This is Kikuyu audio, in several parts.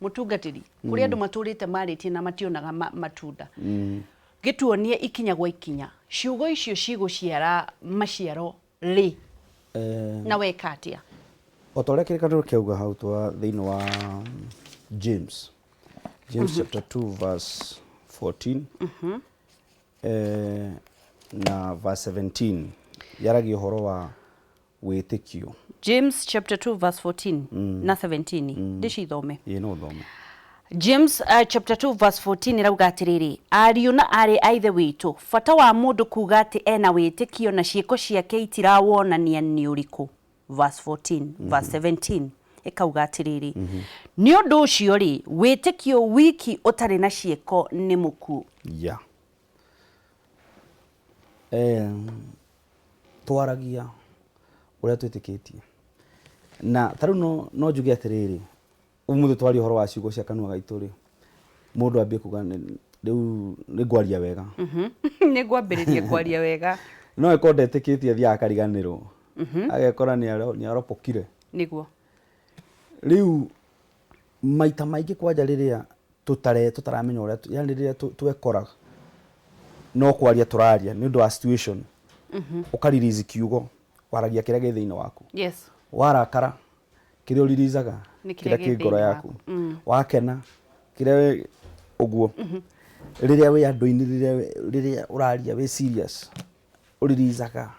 Mũtungatĩri, kũrĩ andũ matũrĩte marĩtie na mationaga matunda. Gĩtuonie ikinya gwa ikinya, ciugo icio cigũciara maciaro rĩ na weka atĩa? O ta ũrĩa kĩrĩkanĩro kĩauga hau twa thĩinĩ wa James, James chapter 2 verse 14 na verse 17 yaragia ũhoro wa wĩtĩkio. James chapter 2 verse 14 na 17, ndĩcithome? Ĩĩ, no ũthome. James chapter 2 verse 14 ĩrauga atĩrĩrĩ, ariũ na aarĩ a Ithe witũ, bata wa mũndũ kuuga atĩ ena wĩtĩkio na ciĩko ciake itirawonania nĩ ũrĩkũ? Verse 14. Verse 17 ĩkauga atĩrĩrĩ, nĩ ũndũ ũcio rĩ, wĩtĩkio wiki ũtarĩ na ciĩko nĩ mũkuũ. Yeah. Twaragia ũrĩa twĩtĩkĩtie. Na ta rĩu no njuge atĩrĩrĩ, ũmũthĩ twaria ũhoro wa ciugo cia kanua gaitũ rĩ, mũndũ ambie kuga rĩu nĩ ngwaria wega. Nĩ ngwambĩrĩria kwaria wega. No ĩkorwo ndetĩkĩtie athiaga akariganĩrwo. Agekora nĩ aropokire. Nĩguo. Rĩu maita maingĩ kwanja rĩrĩa tũtare tũtaramenya ũrĩa yani rĩrĩa twekora no kwaria tũraria nĩ ũndũ wa situation, ũka release kiugo, waragia kĩrĩa gĩ thĩinĩ waku. Warakara, kĩrĩa ũririzaga nĩ kĩrĩa kĩrĩa gĩ kĩ ngoro thĩinĩ yaku. Wakena, kĩrĩa ũguo rĩrĩa wĩ andũ-inĩ, rĩrĩa ũraria wĩ serious, ũririzaga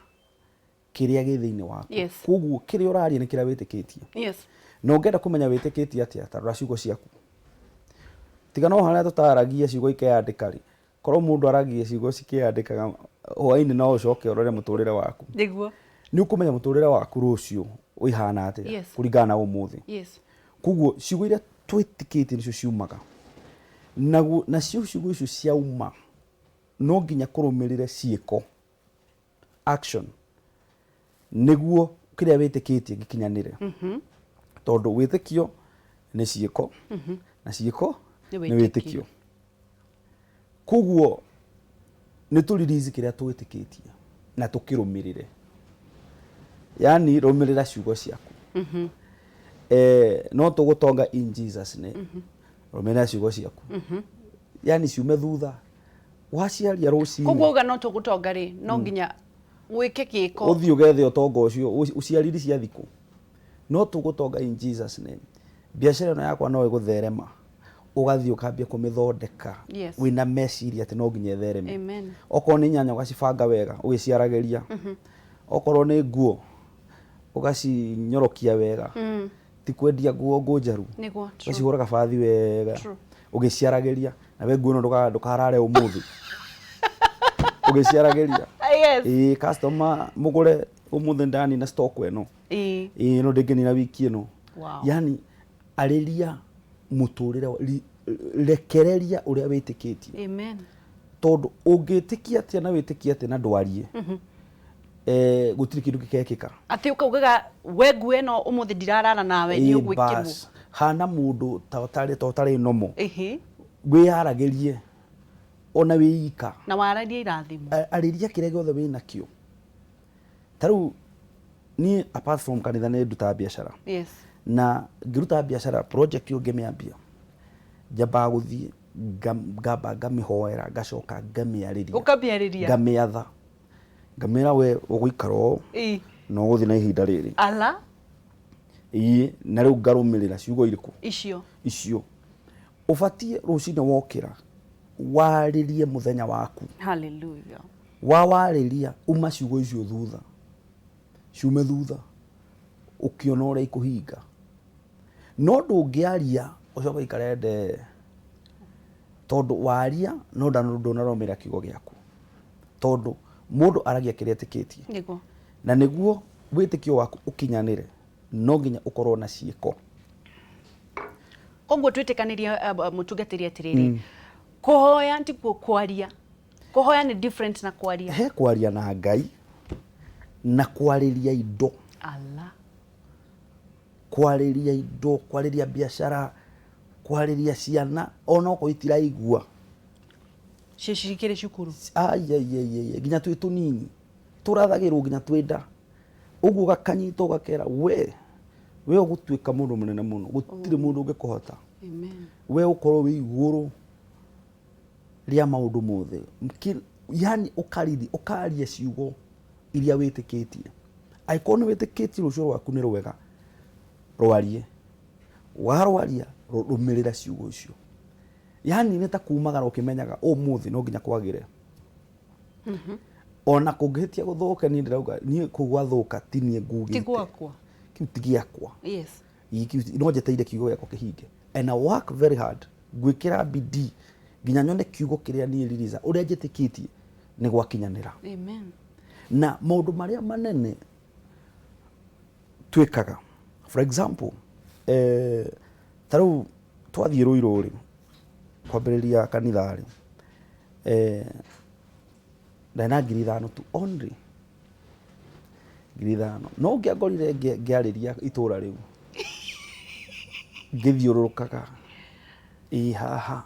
kĩrĩa gĩ thĩinĩ waku. Koguo kĩrĩa ũraria nĩ kĩrĩa wĩtĩkĩtie. Na ũngĩenda kũmenya wĩtĩkĩtie atĩa, ta rora ciugo ciaku. Tiga no harĩa tũtaragia ciugo ikeyandĩka rĩ, korwo mũndũ aragia ciugo cikeyandĩkaga hwainĩ, no ũcoke ũrore mũtũrĩre waku. Nĩ ũkũmenya mũtũrĩre waku rũciũ ũihana atĩa kũringana na ũmũthĩ. Koguo ciugo iria twĩtĩkĩtie nĩcio ciumaga. Nacio ciugo icio ciauma no nginya kũrũmĩrĩre ciĩko, action, nĩguo kĩrĩa wĩtĩkĩtie gĩkinyanĩre, tondũ wĩtĩkio nĩ ciĩko na ciĩko nĩ nĩ wĩtĩkio. Koguo nĩ tũ release kĩrĩa twĩtĩkĩtie na tũkĩrũmĩrĩre, yani rũmĩrĩra ciugo ciaku. No tũgũtonga in Jesus name, rũmĩrĩra ciugo ciaku, yani ciume thutha waciaria rũcinĩ. Koguo uga no tũgũtonga rĩ, no nginya wĩke gĩko. Ũthiĩ ũgethe ũtonga ũcio ũciariri cia thikũ. No tũgũtonga in Jesus name, biacara ĩno yakwa no ĩgũtherema, ũgathiĩ ũkambia kũmĩthondeka wĩna meciria atĩ no nginya ĩthereme. Amen. Okorwo nĩ nyanya ũgacibanga wega ũgĩciaragĩria, okorwo nĩ nguo ũgacinyorokia wega, ti kwendia nguo ngũnjaru. Nĩguo, true. Ũgacihũra gabathi wega ũgĩciaragĩria, na we nguo ĩno ndũkarare ũmũthĩ ũgĩciaragĩria. Ĩĩ, customer mũgũre ũmũthĩ ndanina stock ĩno. Ĩĩ, ĩno ndĩngĩnina wiki ĩno. Yani arĩria mũtũrĩre rekereria ũrĩa wĩtĩkĩtie. Amen. Tondũ ũngĩtĩkia atĩa na wĩtĩkie atĩa na ndwarie, gũtirĩ kĩndũ gĩkekĩka. Atĩ ũkaugaga we nguo ĩno ũmũthĩ ndirarara nawe nĩ Ĩĩ, ũgwĩkĩrwo. Bas hana mũndũ ta ũtarĩ normal. Wĩyaragĩrie ona wĩ ika. Na wararie irathimo. Arĩria kĩrĩa gĩothe wĩ nakĩo. Ta rĩu niĩ apart from kanitha nĩ ndutaga biacara. Na ngĩruta biacara, project ĩyo ngĩmĩambia, njambaga gũthiĩ ngamba ngamĩhoera, ngacoka ngamĩarĩria. Ũkamĩarĩria. Ngamĩatha, ngamĩra we ũgũikara ũũ na ũgũthiĩ na ihinda rĩrĩ. Ala. Ĩĩ, na rĩu ngarũmĩrĩra ciugo irĩkũ? Icio. Icio. Ũbatiĩ rũcinĩ wokĩra warĩrie mũthenya waku. Hallelujah. Wawarĩria, uma ciugo icio thutha, ciume thutha ũkĩona ũrĩa ikũhinga. No ndũngĩaria ũcoke ũikare ndee, tondũ waria no ndũnarũmĩrĩra kiugo gĩaku, tondũ mũndũ aragia kĩrĩa etĩkĩtie. Na nĩguo wĩtĩkio waku ũkinyanĩre no nginya ũkorwo na ciĩko. Koguo twĩtĩkanĩrie, mũtungatĩri, atĩrĩrĩ, kũhoya tikuo kwaria. Kũhoya nĩ different na kwaria. He kwaria na Ngai na kwarĩria indo. Ala. Kwarĩria indo, kwarĩria biacara, kwarĩria ciana ona okorwo itiraigua. Cikĩrĩ cukuru. Ai, nginya twĩ tũnini tũrathagĩrwo nginya twĩ nda ũguo, ũgakanyita ũgakera we ũgũtuĩka mũndũ mũnene mũno, gũtirĩ mũndũ ũngĩkũhota. Amen. We ũkorwo wĩ igũrũ rĩa maũndũ mothe. Yani ũkariri ũkaria ciugo iria wĩtĩkĩtie. Angĩkorwo nĩ wĩtĩkĩtie rũciũ rwaku nĩ rwega, rwarie. Warwaria, rũmĩrĩra ciugo icio. Yani nĩ ta kumagara ũkĩmenyaga ũmũthĩ no nginya kwagĩre. Ona kũngĩhĩtia gũthũke, niĩ ndĩrauga niĩ kũu gwathũka ti niĩ ngugĩte. Ti gwakwa. Kĩu ti gĩakwa. Yes. No njeteire kiugo gĩakwa kĩhinge. And I work very hard. Ngwĩkĩra bidii nginya nyone kiugo kĩrĩa niĩ ririza ũrĩa njĩtĩkĩtie nĩ gwakinyanĩra. Amen. Na maũndũ marĩa manene twĩkaga, for example, ta rĩu twathiĩ Rũirũ rĩ, kwambĩrĩria kanitha rĩ, ndarĩ na 5,000 tu only, 5,000. No ũngĩangorire ngĩarĩria itũra rĩu ngĩthiũrũrũkaga, ĩ haha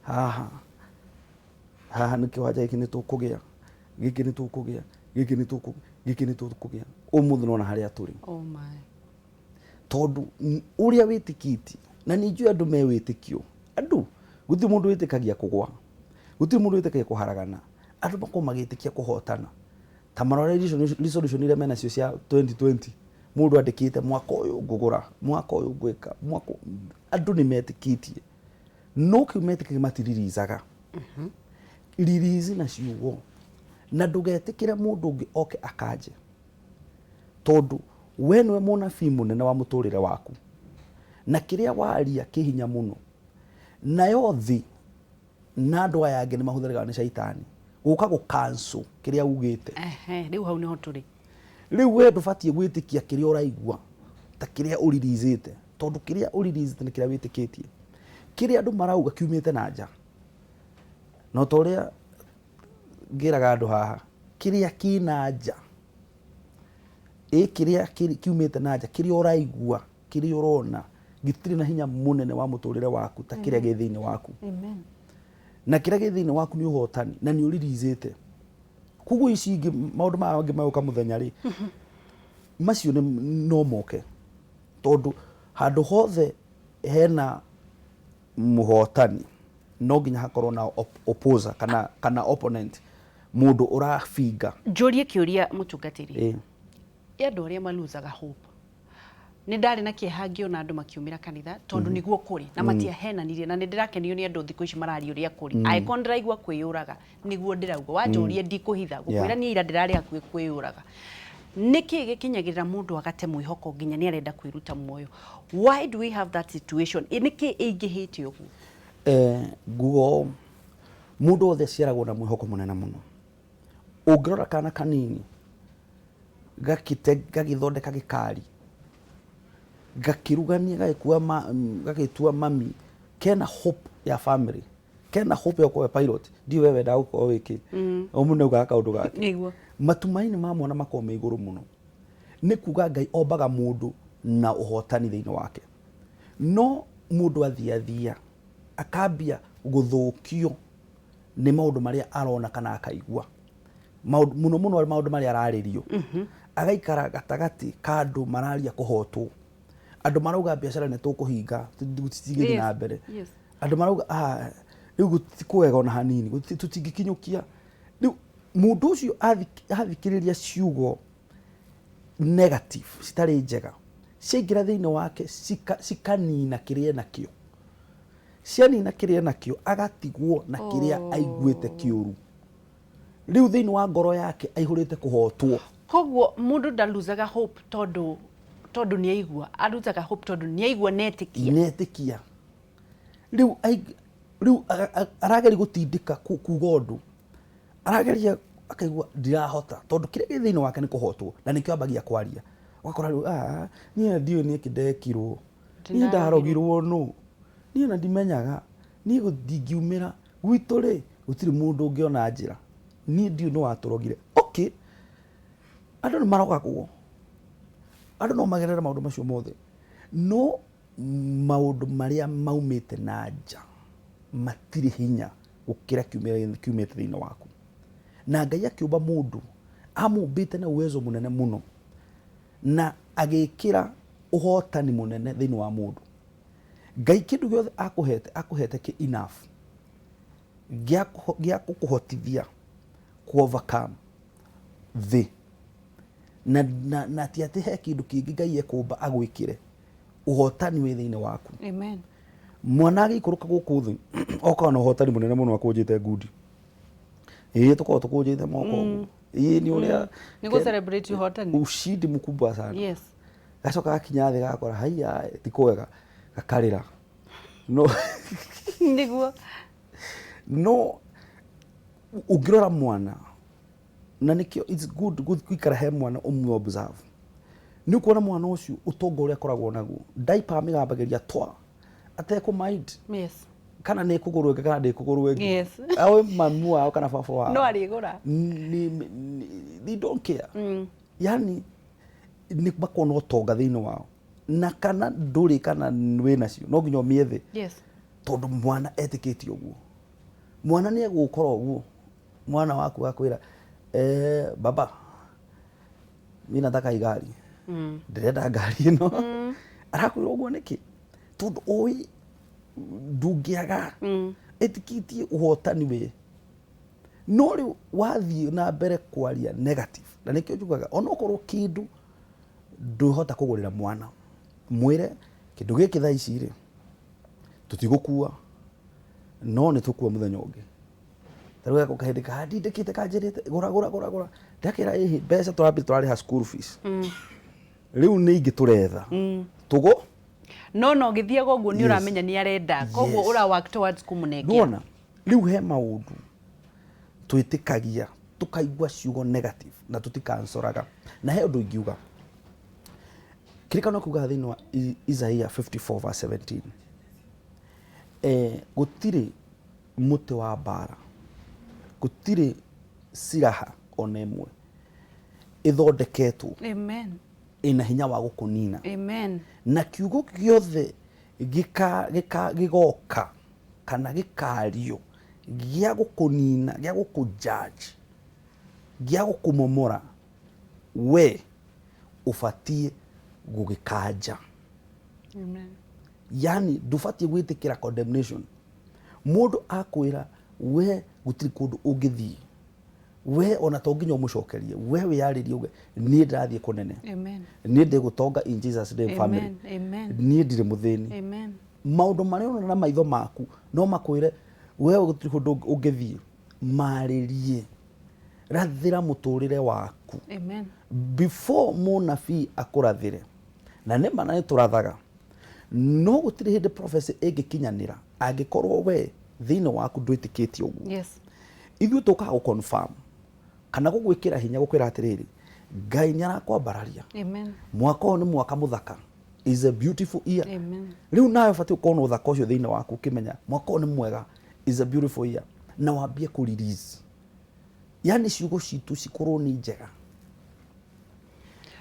haha haha nĩ kĩwanja gĩkĩ nĩ tũkũgĩa, gĩkĩ nĩ tũkũgĩa, gĩkĩ nĩ tũkũgĩa, gĩkĩ nĩ tũkũgĩa. Ũmũthĩ nona harĩa tũrĩ. Oh my. Tondũ ũrĩa wĩtĩkĩtie, na nĩ njũĩ andũ me wĩtĩkio, andũ gũtirĩ mũndũ wĩtĩkagia kũgwa, gũtirĩ mũndũ wĩtĩkagia kũharagana, andũ makoragwo magĩtĩkia kũhotana. Ta marore resolution iria menacio cia 2020, mũndũ andĩkĩte mwaka ũyũ ngũgũra, mwaka ũyũ ngwĩka, mwaka andũ nĩ metĩkĩtie, no kĩu metĩkĩtie matiririzaga. Ririzi na ciugo, na ndũgetĩkĩre mũndũ ũngĩ oke akanje, tondũ we nĩwe mũnabii mũnene wa mũtũrĩre waku, na kĩrĩa waria kĩ hinya mũno. Nayo thĩ na andũ aya angĩ nĩ mahũthĩrĩkaga nĩ caitani gũka gũ cancel kĩrĩa ugĩte. Ehe, rĩu hau nĩho tũrĩ. Rĩu we ndũbatiĩ gwĩtĩkia kĩrĩa ũraigua ta kĩrĩa ũririzĩte, tondũ kĩrĩa ũririzĩte nĩ kĩrĩa wĩtĩkĩtie. Kĩrĩa andũ marauga kiumĩte na nja. No ta ũrĩa ngĩraga andũ haha, kĩrĩa kĩna nja, ĩ kĩrĩa kiumĩte na nja, kĩrĩa ũraigua, kĩrĩa ũrona, gĩtirĩ na hinya mũnene wa mũtũrĩre waku ta kĩrĩa gĩ thĩinĩ waku. Amen. Na kĩrĩa gĩ thĩinĩ waku nĩ ũhotani na nĩ ũririzĩte. Koguo ici ingĩ maũndũ maya mangĩ megũka mũthenya rĩ, macio nĩ no moke, tondũ handũ hothe hena mũhotani no nginya hakorwo na opposer kana opponent, mũndũ ũrabinga. Njũrie kĩũria mũtungatĩri. Ĩ andũ arĩa maluzaga hope, nĩ ndarĩ na kĩeha ngĩona andũ makiumĩra kanitha tondũ nĩguo kũrĩ na matiahenanirie, na nĩ ndĩrakenio nĩ andũ thikũ ici mararia ũrĩa kũrĩ. Angĩkorwo nĩ ndĩraigua kwĩyũraga, nĩguo ndĩrauga. Wanjũria ndikũhitha, gũkwĩra niĩ ira ndĩrarĩ hakuhĩ kwĩyũraga. Nĩkĩ gĩkinyagĩrĩra mũndũ agate mwĩhoko nginya nĩ arenda kwĩruta muoyo? Why do we have that situation? Nĩkĩ ĩingĩhĩte ũguo? Nguo mũndũ wothe aciaragwo na mwĩhoko mũnene mũno. Ũngĩrora kana kanini gagĩthondeka gĩkari, gakĩrugania, gagĩkua gagĩtua mami, kena hope ya family, kena hope ya gũkorwo pilot. Ndiũĩ we wendaga gũkorwo wĩkĩ. O mũndũ nĩaugaga kaũndũ gake. Nĩguo. Matumaini ma mwana makoragwo me igũrũ mũno. Nĩ kuga Ngai ombaga mũndũ na ũhotani thĩinĩ wake. No mũndũ athiathia akambia gũthũkio nĩ maũndũ marĩa arona kana akaigua. Maũndũ, mũno mũno maũndũ marĩa ararĩrio. Agaikara gatagatĩ ka andũ mararia kũhotwo. Andũ marauga biacara nĩ tũkũhinga, tũtingĩthiĩ na mbere. Andũ marauga, rĩu gũtikwega ona hanini, tũtingĩkinyũkia. Rĩu mũndũ ũcio athikĩrĩria ciugo negative, citarĩ njega, ciaingĩra thĩinĩ wake, cikanina kĩrĩa enakĩo. Cianina kĩrĩa enakĩo, agatigwo na kĩrĩa aiguĩte kĩũru. Rĩu thĩinĩ wa ngoro yake aihũrĩte kũhotwo. Koguo mũndũ ndaluzaga hope tondũ nĩ aigua, aluzaga hope tondũ nĩ aigua netĩkia. Netĩkia. Rĩu arageria gũtindĩka kuga ũndũ. Arageria akaigua ndirahota, tondũ kĩrĩa gĩ thĩinĩ wake nĩ kũhotwo, na nĩkĩo ambagia kwaria. Ũgakora rĩu, niĩ ndiũĩ nĩkĩ ndekirwo. Niĩ ndarogirwo nũ. Niĩ ona ndimenyaga. Niĩ ndingiumĩra. Gwitũ rĩ, gũtirĩ mũndũ ũngĩona njĩra. Niĩ ndiũĩ nũ watũrogire. Okay. Andũ nĩ marogagwo. Andũ no magerere maũndũ macio mothe. No maũndũ marĩa maumĩte na nja matirĩ hinya gũkĩra kiumĩte thĩinĩ waku. Na Ngai akĩũmba mũndũ, amũmbĩte na uwezo mũnene mũno, na agĩkĩra ũhotani mũnene thĩinĩ wa mũndũ. Ngai kĩndũ gĩothe akũhete, akũhete kĩ enough gĩa gũkũhotithia ku overcome thĩ. Na ti atĩ he kĩndũ kĩngĩ Ngai ekũmba agwĩkĩre, ũhotani wĩ thĩinĩ waku. Amen. Mwana agĩikũrũka gũkũ thĩ okaga na ũhotani mũnene mũno akũnjĩte ngundi. Ĩĩ tũkoragwo tũkũnjĩte moko ũguo. Ĩĩ nĩ ũrĩa Nĩ gũ celebrate ũhotani. Ushindi mkubwa sana. Yes. Gacoka gakinya thĩ gakora haiya ti kwega, gakarĩra. No Nĩguo. No ũngĩrora mwana, na nĩkĩo it's good gũikara he mwana ũmwe observe. Nĩ ũkuona mwana ũcio ũtonga ũrĩa akoragwo naguo, diaper amĩgambagĩria twa atekũ mind. Yes. Kana nĩ ĩkũgũrwo ĩngĩ kana ndĩkũgũrwo ĩngĩ. Yes. Awe mamu wao kana baba wao. No arĩgũra. They don't care. Yani nĩ makoragwo na ũtonga thĩinĩ wao. Na kana ndũrĩ kana wĩ nacio, no nginya ũmĩethe. Yes. Tondũ mwana etĩkĩtie ũguo. Mwana nĩ egũkora ũguo. Mwana waku akwĩra, baba, mi nataka igari. Ndĩrenda ngari ĩno. Arakwĩra ũguo nĩkĩ? Tondũ ũĩ ndũngĩaga. Ĩtĩkĩtie ũhotani wĩ. No rĩu wathiĩ na mbere kwaria negative, na nĩkĩo njugaga onokorwo kĩndũ ndũhota kũgũrĩra mwana, mwĩre kĩndũ gĩkĩ thaa ici rĩ tũtigũkua, no nĩ tũkua mũthenya ũngĩ. Ta rĩu gako kahĩndĩ kandindĩkĩte kanjĩrĩte gũra gũra gũra gũra, ndakĩra ĩhĩ mbeca tũrambia tũrarĩha school fees. Rĩu nĩ ingĩ tũretha. Tũgũ? No no gĩthiaga ũguo nĩ ũramenya nĩ arenda, koguo ũra work towards kũmũnengera. Nĩwona? Rĩu he maũndũ twĩtĩkagia tũkaigua ciugo negative na tũtikancoraga. Na he ũndũ ingiuga. Kĩrĩkanĩro kiugaga thĩinĩ wa Isaiah 54 verse 17. Gũtirĩ mũtĩ wa mbara, gũtirĩ silaha ona ĩmwe ĩthondeketwo Amen. ĩna hinya wa gũkũnina. Amen. Na kiugo gĩothe gĩgoka kana gĩkario gĩa gũkũnina, gĩa gũkũ judge, gĩa gũkũmomora, we ũbatiĩ gũgĩkanja. Amen. Yani ndũbatiĩ gwĩtĩkĩra condemnation. Mũndũ akwĩra we gũtirĩ kũndũ ũngĩthiĩ, we ona to nginya ũmũcokerie, we wĩyarĩrie uge niĩ ndĩrathiĩ kũnene. Amen. Niĩ ndĩgũtonga in Jesus name family. Amen. Niĩ ndirĩ mũthĩni. Amen. Maũndũ marĩa ũrona na maitho maku no makwĩre we gũtirĩ kũndũ ũngĩthiĩ, marĩrie, rathĩra mũtũrĩre waku. Amen. Before mũnabii akũrathĩre, na nĩ ma na nĩ tũrathaga, no gũtirĩ hĩndĩ prophecy ĩngĩkinyanĩra angĩkorwo we thĩinĩ waku ndwĩtĩkĩtie ũguo. Yes. Ithuĩ tũkaga gũ confirm kana gũgwĩkĩra hinya gũkwĩra atĩrĩrĩ, Ngai nĩ arakwambararia. Amen. Mwaka ũyũ nĩ mwaka mũthaka. Is a beautiful year. Amen. Rĩu nawe ũbatiĩ gũkorwo na ũthaka ũcio thĩinĩ waku ũkĩmenya mwaka ũyũ nĩ mwega, is a beautiful year, na wambie kũ release. Yani ciugo citũ cikorwo nĩ njega.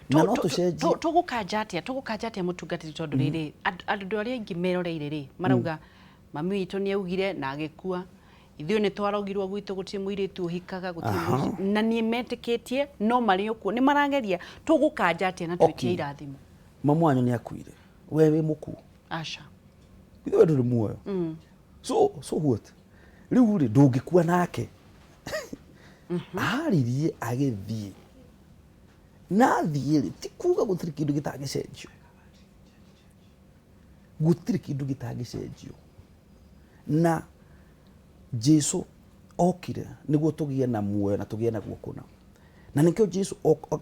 Na no tũcenjie. Tũgũkanja atĩa? Tũgũkanja atĩa mũtungatĩri tondũ rĩrĩ, andũ arĩa aingĩ meroreire rĩ, marauga mami witũ nĩ augire na agĩkua. Ithuĩ nĩ twarogirwo gwitũ gũtirĩ mũirĩtu ũhikaga, gũtirĩ mũirĩtu. Na nĩ metĩkĩtie no marĩ okuo nĩ marageria. Tũgũkanja atĩa na twĩtie irathimo? Mamu wanyu nĩ akuire. We wĩ mũkuũ? Aca. Ithuĩ we ndũrĩ muoyo. So what? Rĩu rĩ ndũngĩkua nake. Aririe agĩthiĩ. Na athiĩ rĩ, ti kuga gũtirĩ kĩndũ gĩtangĩcenjio. Gũtirĩ kĩndũ gĩtangĩcenjio. Na Jesu okire nĩguo tũgĩe na muoyo na tũgĩe naguo kũna. Na nĩkĩo Jesu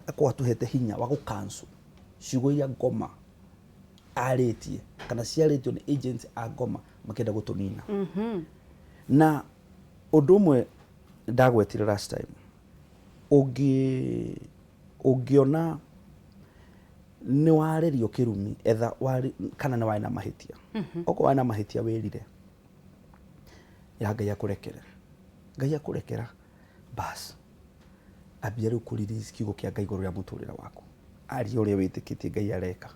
akorwo atũhete hinya wa gũ-cancel ciugo iria ngoma arĩtie kana ciarĩtio nĩ agents a ngoma makĩenda gũtũnina. Na ũndũ ũmwe ndagwetire last time, ũngĩona nĩ warĩrio kĩrumi etha kana nĩ warĩ na mahĩtia. Okorwo warĩ na mahĩtia wĩrire, ĩra Ngai akũrekere. Ngai akũrekera, bas ambia rĩu kũ release kiugo kĩa Ngai igũrũ rĩa mũtũrĩre waku. Aria ũrĩa wĩtĩkĩtie Ngai areka.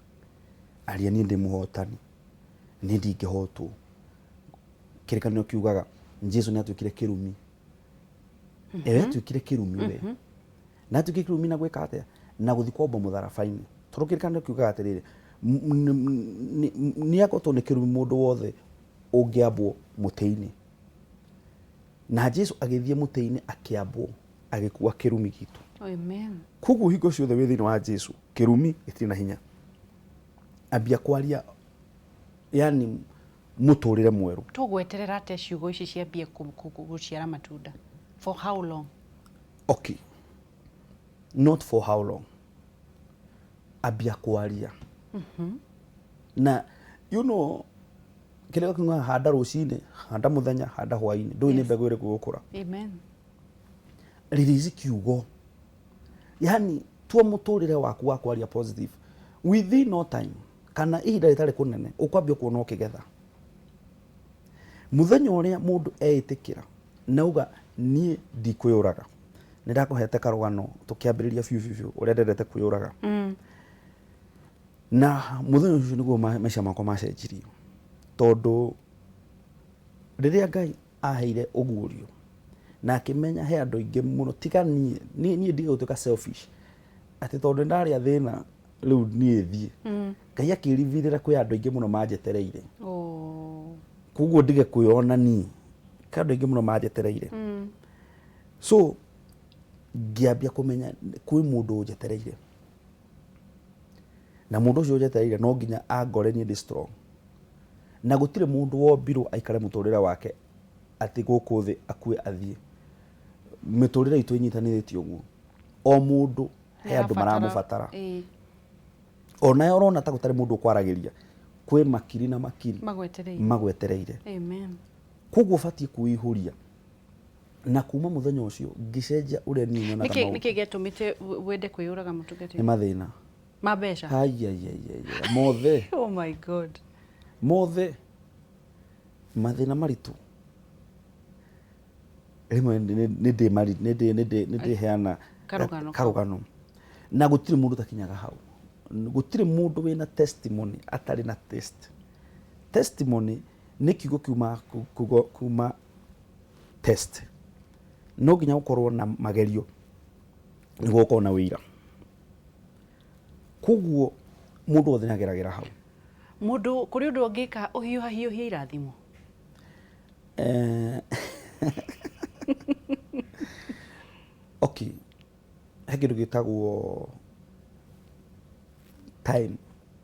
Aria niĩ ndĩ mũhotani, niĩ ndingĩhotwo. Kĩrĩkanĩro kiugaga Jesu nĩ atuĩkire kĩrumi. Ewe atuĩkire kĩrumi we. Na atuĩkire kĩrumi na gwĩka atĩa? Na gũthiĩ kwambwo mũtharaba-inĩ. Tondũ kĩrĩkanĩro kiugaga atĩrĩrĩ, Nĩ agotwo nĩ kĩrumi mũndũ wothe ũngĩambwo mũtĩ-inĩ. Na Jesu agĩthiĩ mũtĩ-inĩ akĩambwo, agĩkua kĩrumi gitũ. Amen. Koguo hingo ciothe wĩ thĩinĩ wa Jesu, kĩrumi gĩtirĩ na hinya. Ambia kwaria, yani mũtũrĩre mwerũ. Tũgweterera atĩa ciugo ici ciambie gũciara matunda? For how long? Okay, not for how long. Ambia kwaria. Na you know kĩrĩa kiugaga handa rũcinĩ, handa mũthenya, handa hwainĩ, ndũĩ nĩ mbegũ ĩrĩkũ ĩgũkũra. Amen. Release kiugo, yani tua mũtũrĩre waku wa kwaria positive. Within no time, kana ihinda rĩtarĩ kũnene, ũkwambia kuona ũkĩgetha. Mũthenya ũrĩa mũndũ eĩtĩkĩra nauga niĩ ndikwĩyũraga, nĩ ndakũhete karũgano tũkĩambĩrĩria biũ biũ biũ ũrĩa ndendete kwĩyũraga. Na mũthenya ũcio nĩguo maica makwa macenjirio, tondũ rĩrĩa Ngai aheire ũguũrio na akĩmenya he andũ aingĩ mũno tiga niĩ, niĩ ndige gũtuĩka selfish atĩ tondũ nĩ ndarĩa thĩna rĩu niĩ thiĩ. Ngai akĩribirĩra kwĩ andũ aingĩ mũno manjetereire. Koguo ndige kwĩyona niĩ, kwĩ andũ aingĩ mũno manjetereire. So ngĩambia kũmenya kwĩ mũndũ ũnjetereire, na mũndũ ũcio ũnjetereire no nginya angore niĩ ndĩ strong. Na gũtirĩ mũndũ wombirwo aikare mũtũrĩre wake atĩ gũkũ thĩ akue athiĩ. Mĩtũrĩre itũ ĩnyitanĩrĩte ũguo, o mũndũ he andũ maramũbatara. Onawe ũrona ta gũtarĩ mũndũ ũkwaragĩria, kwĩ makiri na makiri magwetereire. Magwetereire. Amen. Koguo ũbatiĩ kwĩihũria. Na kuma mũthenya ũcio ngĩcenjia ũrĩa niĩ nyonaga Nĩkĩ maũndũ. Nĩkĩ gĩatũmĩte wende kwĩyũraga, mũtungatĩri? Nĩ mathĩna. Ma mbeca? Aiaiaiai, mothe. Oh my God. Mothe mathĩna maritũ. Rĩmwe nĩ ndĩheana karũgano. Karũgano. Na gũtirĩ mũndũ ũtakinyaga hau. Gũtirĩ mũndũ wĩna testimony atarĩ na test. Testimony nĩ kiugo kiuma kuma test. No nginya gũkorwo na magerio nĩguo gũkorwo na ũira. Koguo mũndũ wothe nĩ ageragĩra hau. Mũndũ kũrĩ ũndũ ũngĩka ũhiũhahiũhie irathimo? Okay, he kĩndũ gĩtagwo time.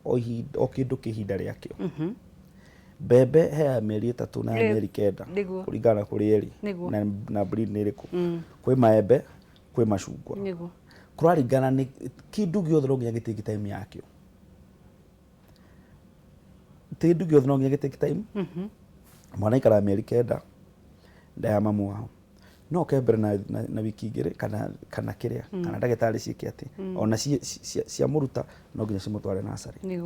O ihinda, o kĩndũ kĩ ihinda rĩakĩo. Mbembe he ya mĩeri 3 na ya mĩeri 9, kũringana na kũrĩa ĩrĩ na breed nĩ ĩrĩkũ. Kwĩ maembe, kwĩ macungwa. Kũraringana nĩ kĩndũ gĩothe no nginya gĩtake time yakĩo. Kĩndũ gĩothe no nginya gĩtake time. Mwana aikaraga mĩeri 9 nda ya mamu wao, no oke mbere na wiki 2 kana kĩrĩa, kana ndagĩtarĩ ciĩke atĩ ona ciamũruta no nginya cimũtware nursery.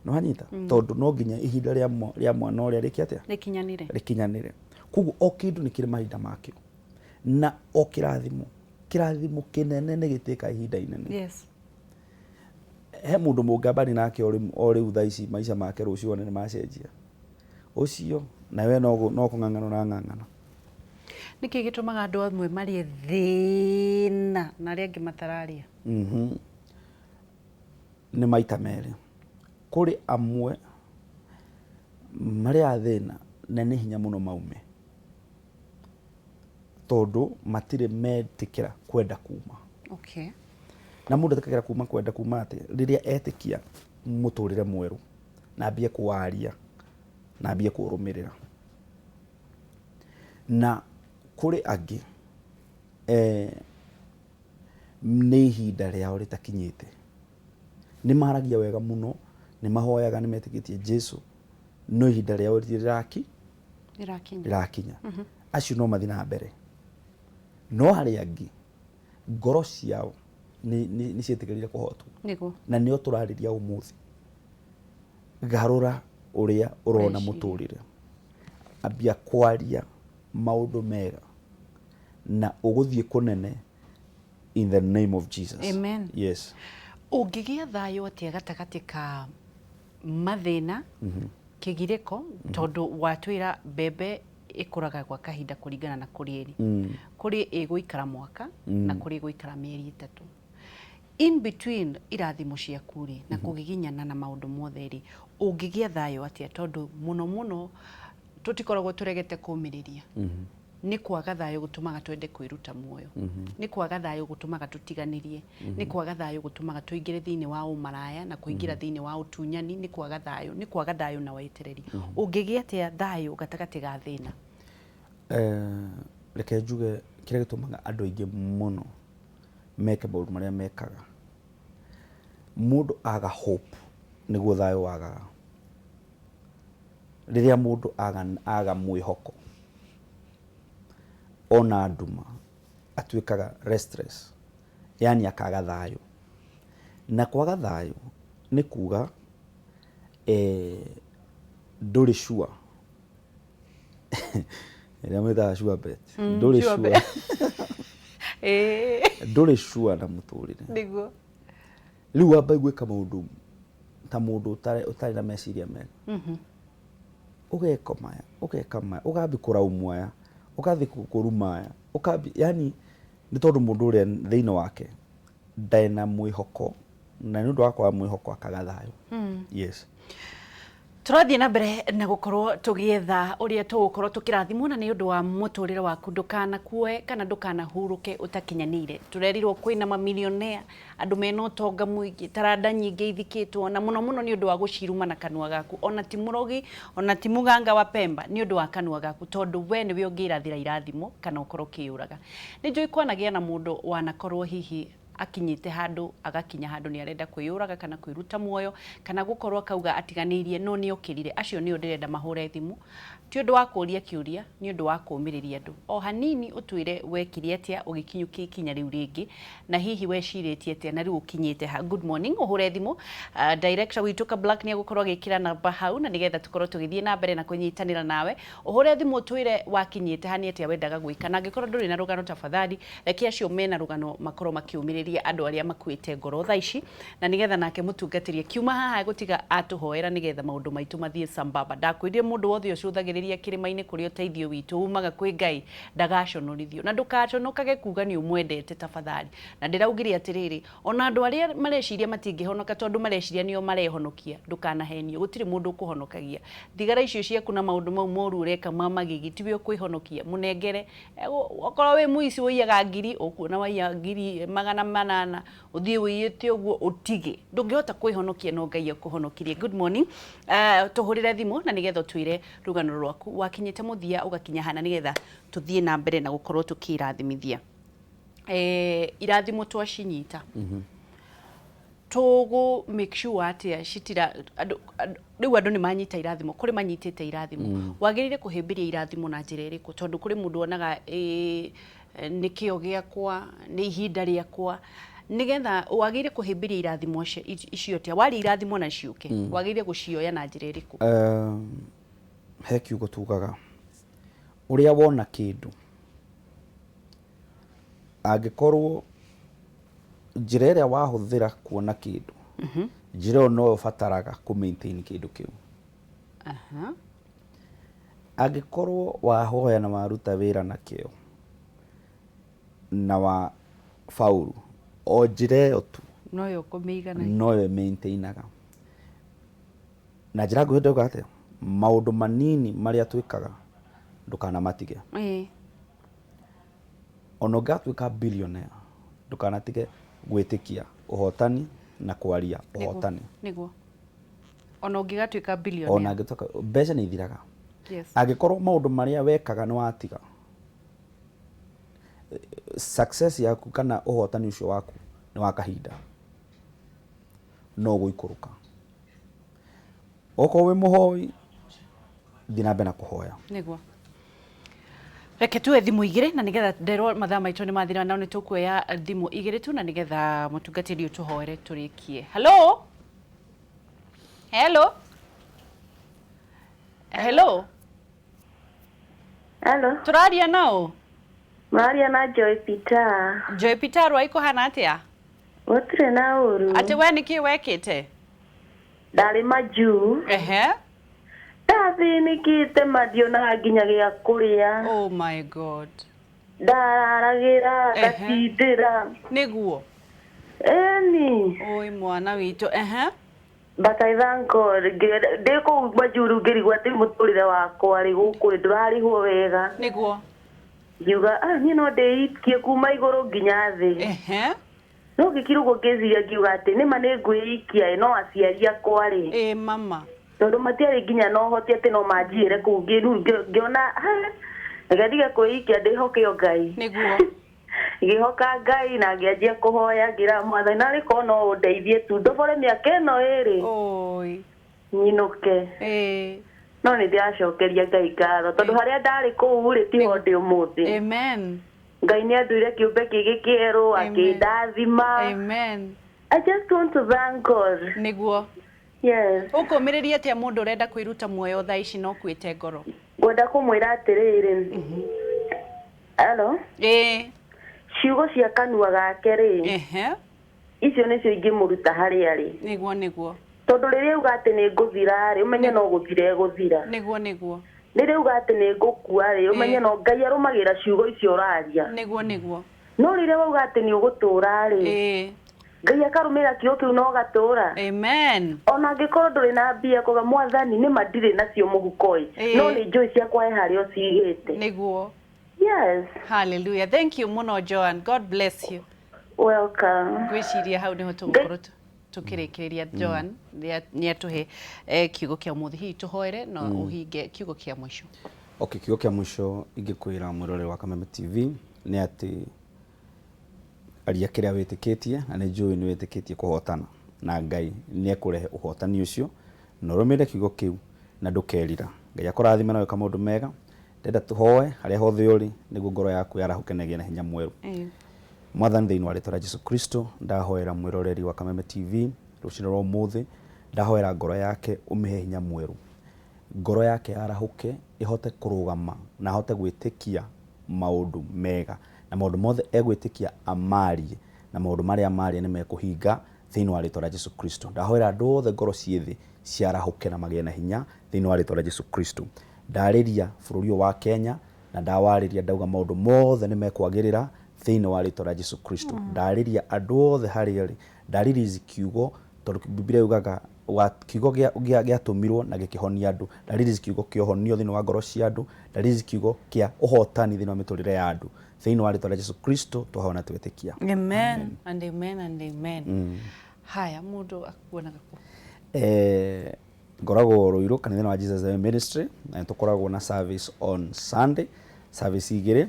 No wanyita, tondũ no nginya ihinda rĩa mwana ũrĩa rĩke atĩa? Rĩkinyanĩre. Rĩkinyanĩre. Koguo o kĩndũ nĩ kĩrĩ mahinda makĩo, na o kĩrathimo, kĩrathimo kĩnene nĩ gĩtĩkaga ihinda inene. He mũndũ mũngambani nake o rĩu thaa ici maica make rũciũ one nĩ macenjia ũcio, na we no kũng'ang'ana ũrang'ang'ana. Nĩkĩ gĩtũmaga andũ amwe marĩe thĩna na arĩa angĩ matararĩa? Nĩ maita merĩ. Kũrĩ amwe marĩaga thĩna na nĩ hinya mũno maume, tondũ matirĩ metĩkĩra kwenda kuma. Na mũndũ etĩkagĩra kuma kwenda kuma atĩ rĩrĩa etĩkia mũtũrĩre mwerũ na ambie kũwaria na ambie kũũrũmĩrĩra. Na kũrĩ angĩ nĩ ihinda rĩao rĩtakinyĩte. Nĩ maragia wega mũno, nĩ mahoyaga, nĩ metĩkĩtie Jesu, no ihinda rĩao rĩtirĩ rĩrakinya. Rĩrakinya. Acio no mathiĩ na mbere. No harĩ angĩ ngoro ciao nĩ ciĩtĩkĩrire kũhotwo. Na nĩo tũrarĩria ũmũthĩ. Garũra ũrĩa ũrona Ũreciria. Mũtũrĩre. Ambia kwaria maũndũ mega na ũgũthiĩ kũnene in the name of Jesus. Amen. Yes. Ũngĩgĩa thayũ atĩa gatagatĩ ka mathĩna, kĩgirĩko, tondũ watwĩra mbembe ĩkũraga gwa kahinda kũringana na kũrĩa ĩrĩ, kũrĩ ĩgũikara mwaka na kũrĩ ĩgũikara mĩeri 3? In between irathimo ciaku rĩ na kũgiginyana na maũndũ mothe rĩ, ũngĩgĩa thayũ atĩa? Tondũ mũno mũno tũtikoragwo tũregete kũmĩrĩria. Nĩ kwaga thayũ gũtũmaga twende kwĩruta muoyo. Nĩ kwaga thayũ gũtũmaga tũtiganĩrie. Nĩ kwaga thayũ gũtũmaga tũingĩre thĩinĩ wa ũmaraya na kũingĩra thĩinĩ wa ũtunyani. Nĩ kwaga thayũ, nĩ kwaga thayũ na wetereri. Ũngĩgĩa atĩa thayũ gatagatĩ ga thĩna? Reke njuge kĩrĩa gĩtũmaga andũ aingĩ mũno meke maũndũ marĩa mekaga, mũndũ aga hope nĩguo thayũ wagaga. Rĩrĩa mũndũ aga mwĩhoko, ona nduma, atuĩkaga restless, yani akaga thayũ. Na kwaga thayũ nĩ kuga ndũrĩ sure. Ĩrĩa mwĩtaga sure bet. Ndũrĩ sure sure. Bet. Ndũrĩ sure na mũtũrĩre. Nĩguo. Rĩu wambagia gwĩka maũndũ ta mũndũ ũtarĩ na meciria mega. Ũgeka maya, ũgeka maya, ũgathiĩ kũraumu aya, ũgathiĩ kũruma aya, ũkambi, yani nĩ tondũ mũndũ ũrĩa thĩinĩ wake ndarĩ na mwĩhoko, na nĩ ũndũ wa kwaga mwĩhoko akaga thayũ. Yes. Tũrathiĩ na mbere na gũkorwo tũgĩetha ũrĩa tũgũkorwo tũkĩrathimwo, na nĩ ũndũ wa mũtũrĩre waku ndũkanakue kana ndũkanahurũke ũtakinyanĩire. Tũrerirwo kwĩna mamilionea, andũ mena ũtonga mũingĩ, taranda nyingĩ ithikĩtwo, na mũno mũno nĩ ũndũ wa gũciruma na kanua gaku. Ona ti mũrogi, ona ti mũganga wa Pemba, nĩ ũndũ wa kanua gaku, tondũ we nĩwe ũngĩrathĩra irathimo kana ũkorwo ũkĩyũraga. Nĩ njũĩ kwanagĩa na mũndũ wanakorwo hihi akinyĩte handũ, agakinya handũ nĩ arenda kwĩyũraga kana kwĩruta muoyo, kana gũkorwo akauga atiganĩirie, no nĩ okĩrire. Acio nĩo ndĩrenda mahũre thimũ. Ti ũndũ wa kũũria kĩũria, nĩ ũndũ wa kũũmĩrĩria andũ. O hanini ũtwĩre wekire atĩa ũgĩkinyũkia ikinya rĩu rĩngĩ, na hihi wecirĩtie atĩa na rĩu ũkinyĩte ha. Good morning, ũhũre thimũ. Director witũ Ka Black nĩ egũkorwo agĩkĩra namba hau, na nĩgetha tũkorwo tũgĩthiĩ na mbere na kũnyitanĩra nawe. Ũhũre thimũ ũtwĩre wakinyĩte ha, nĩ atĩa wendaga gwĩka, na angĩkorwo ndũrĩ na rũgano tafadhali reke acio mena rũgano makorwo makĩũmĩrĩria andũ arĩa makuĩte ngoro thaa ici, na nĩgetha nake mũtungatĩri akiuma haha gũtiga atũhoera nĩgetha maũndũ maitũ mathiĩ sambamba. Ndakwĩrire mũndũ wothe ũcũthagĩrĩria kĩrĩma-inĩ kũrĩa ũteithio witũ umaga kwĩ Ngai ndagaconorithio, na ndũgaconokage kuga nĩ ũmwendete tafadhali. Na ndĩraugire atĩrĩrĩ, ona andũ arĩa mareciria matingĩhonoka tondũ mareciria nĩo marehonokia, ndũkanahenio, gũtirĩ mũndũ ũkũhonokagia. Thigara icio ciaku na maũndũ mau moru ũreka ma magigi tiwe ũkwĩhonokia, mũnengere. Okorwo wĩ mũici ũiyaga ngiri, ũkuona waiya ngiri 800, ũthiĩ ũiyĩte ũguo ũtige. Ndũngĩhota kwĩhonokia no Ngai akũhonokirie. Good morning. Tũhũrĩre thimũ na nĩgetha ũtwĩre rũgano rwaku wakinyĩte mũthia ũgakinya hana, nĩgetha tũthiĩ na mbere na gũkorwo tũkĩrathimithia. Irathimo twacinyita, tũgũ make sure atĩa citira andũ rĩu andũ nĩ manyita irathimo, kũrĩ manyitĩte irathimo. Wagĩrĩire kũhĩmbĩria irathimo na njĩra ĩrĩkũ? Tondũ kũrĩ mũndũ wonaga nĩ kĩo gĩakwa, nĩ ihinda rĩakwa, nĩgetha wagĩrĩire kũhĩmbĩria irathimo icio atĩa? Waria irathimo na ciũke, wagĩrĩire gũcioya na njĩra ĩrĩkũ? He kiugo tugaga, ũrĩa wona kĩndũ, angĩkorwo njĩra ĩrĩa wahũthĩra kuona kĩndũ, njĩra ĩyo noyo ũbataraga kũ maintain kĩndũ kĩu. Angĩkorwo wahoya na waruta wĩra na kĩo na wa faulu, o njĩra ĩyo tu noyo ũkũmĩigana, noyo ĩmaintainaga. Na njĩra nguhĩ ndauga atĩa, maũndũ manini marĩa twĩkaga ndũkanamatige. Ona ũngĩgatuĩka billionaire, ndũkanatige gwĩtĩkia ũhotani na kwaria ũhotani. Nĩguo, ona ũngĩgatuĩka billionaire. Ona angĩtuĩka, mbeca nĩ ithiraga. Angĩkorwo maũndũ marĩa wekaga nĩ watiga, success yaku kana ũhotani ũcio waku nĩ wa kahinda, no ũgũikũrũka. Okorwo wĩ mũhoi, thiĩ na mbere na kũhoya. Nĩguo. Reke tuoe thimũ igĩrĩ na nĩgetha nderwo mathaa maitũ nĩ mathira, no nĩ tũkuoya thimũ igĩrĩ tu na nĩgetha mũtungatĩri ũtũhoere tũrĩkie. Hello? Hello? Hello? Hello. Tũraria nao? Mũraria na Joy Peter. Joy Peter, rwai kũhana atĩa? Gũtirĩ na ũru. Atĩ we nĩkĩ wekĩte? Ndarĩ majuu. Ndathĩnĩkĩte ma ndionaga nginya gĩa kũrĩa. Oh my God. Ndararagĩra, ngatindĩra. Nĩguo. Ĩni. Oi mwana witũ. Ehe. But I thank God. Ndĩ kũu Majuru ngĩrigwo atĩ mũtũrĩre wakwa rĩ gũkũ rĩ ndũrarĩhwo wega. Nĩguo. Ngiuga ah niĩ no ndĩikie kuma igũrũ nginya thĩ. Ehe. No ngĩkira ũguo ngĩciria ngiuga atĩ nĩma nĩ ngwĩikia ĩ no aciari akwa rĩ. Ĩ mama. Tondũ matiarĩ nginya na ũhoti atĩ no manjiĩre kũu ngĩona reke ndige kwĩikia ndĩhoke o Ngai. Nĩguo. Ngĩhoka Ngai na ngĩanjia kũhoya ngĩra Mwathani narĩ korwo no ũndeithie tu ndobore mĩaka ĩno ĩrĩ. Oi. Nyinũke. Ĩ. No nĩ ndĩracokeria Ngai ngatho tondũ harĩa ndarĩ kũu rĩ tiho ndĩ ũmũthĩ. Amen. Ngai nĩ anduire kĩũmbe kĩngĩ kĩerũ akĩndathima. Amen. I just want to thank God. Nĩguo. Yes. Ũkũmĩrĩria atĩa mũndũ ũrenda kwĩruta muoyo thaa ici no kuĩte ngoro? Ngwenda kũmwĩra atĩrĩrĩ. Hello? Ĩ. Ciugo cia kanua gake rĩ. Ehe. Icio nĩcio ingĩmũruta harĩa rĩ. Nĩguo nĩguo. Tondũ rĩrĩa auga atĩ nĩ ngũthira rĩ, ũmenye no gũthira egũthira. Nĩguo nĩguo. Rĩrĩa auga atĩ nĩ ngũkua rĩ, ũmenye no Ngai arũmagĩrĩra ciugo icio ũraria. Nĩguo nĩguo. No rĩrĩa wauga atĩ nĩ ũgũtũra rĩ. Ĩ. Ngai akarũmĩrĩra kiugo kĩu na ũgatũra. Amen. Ona angĩkorwo ndũrĩ na mbia kuga Mwathani nĩma ndirĩ nacio mũhuko ĩ. No nĩ njũĩ ciakwa he harĩa ũcigĩte. Nĩguo. Yes. Hallelujah. Thank you mũno Joan. God bless you. Welcome. Ngwĩciria hau nĩho tũgũkorwo tũkĩrĩkĩrĩria Joan nĩ atũhe kiugo kĩa ũmũthĩ. Hihi tũhoere na ũhinge kiugo kĩa mũico. Okay, kiugo kĩa mũico ingĩkwĩra mwĩroreri wa Kameme TV nĩ atĩ aria kĩrĩa wĩtĩkĩtie na nĩ njũĩ nĩ wĩtĩkĩtie kũhotana na Ngai nĩ ekũrehe ũhotani ũcio na ũrũmĩrĩre kiugo kĩu na ndũkerira. Ngai akũrathime na wĩka maũndũ mega. Ndĩrenda tũhoe harĩa hothe ũrĩ nĩguo ngoro yaku yarahũke na ĩgĩe na hinya mwerũ. Mwathani thĩinĩ wa rĩtwa rĩa Jesu Kristo ndahoera mwĩroreri wa Kameme TV rũcinĩ rwa ũmũthĩ ndahoera ngoro yake ũmĩhe hinya mwerũ. Ngoro yake yarahũke ĩhote kũrũgama na ahote gwĩtĩkia maũndũ mega na maũndũ mothe egwĩtĩkia amarie na maũndũ marĩa amarie nĩ mekũhinga thĩinĩ wa rĩtwa rĩa Jesu Kristo. Ndahoera andũ othe ngoro ciĩ thĩ ciarahũke na magĩe na hinya thĩinĩ wa rĩtwa rĩa Jesu Kristo. Ndarĩria bũrũri ũyũ wa Kenya na ndawarĩria ndauga maũndũ mothe nĩ mekwagĩrĩra thĩinĩ wa rĩtwa rĩa Jesu Kristo. Ndarĩria andũ othe harĩa ũrĩ, ndarĩria kiugo tondũ Biblia yugaga kiugo gĩatũmirwo na gĩkĩhonia andũ. Ndarĩria kiugo kĩa ũhonio thĩinĩ wa ngoro cia andũ, ndarĩria kiugo kĩa ũhotani thĩinĩ wa mĩtũrĩre ya andũ. Thĩinĩ wa rĩtwa rĩa Jesu Kristo twahoya na twetĩkia. Amen and amen and amen. Haya mũndũ akuonaga kũ? Ngoragwo Ruiru kanitha wa Jesus the Ministry na nĩtũkoragwo na service on Sunday, service igĩrĩ,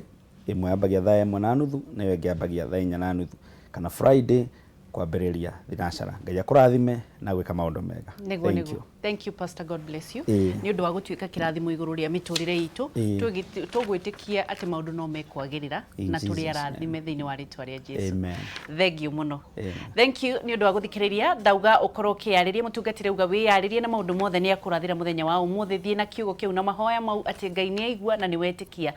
ĩmwe yambagia thaa 1:30 na ĩyo ĩngĩ yambagia thaa 4:30 kana Friday kwambĩrĩria thinacara. Ngai akũrathime na gwĩka maũndũ mega. Nĩguo Thank nĩguo. you. Thank you Pastor, God bless you. Nĩ ũndũ wa gũtuĩka kĩrathimo igũrũ rĩa mĩtũrĩre itũ. Tũgwĩtĩkia atĩ maũndũ no mekwagĩrĩra na tũrĩ arathime thĩinĩ wa rĩtwa rĩa Jesu. Amen. Thank you mũno. Thank you nĩ ũndũ wa gũthikĩrĩria. Ndauga ũkorwo ũkĩyarĩria mũtungatĩri auga wĩyarĩrie na maũndũ mothe nĩ akũrathĩra mũthenya wa ũmũthĩ. Thiĩ na kiugo kĩu na mahoya mau atĩ Ngai nĩ aigua na nĩ wetĩkia.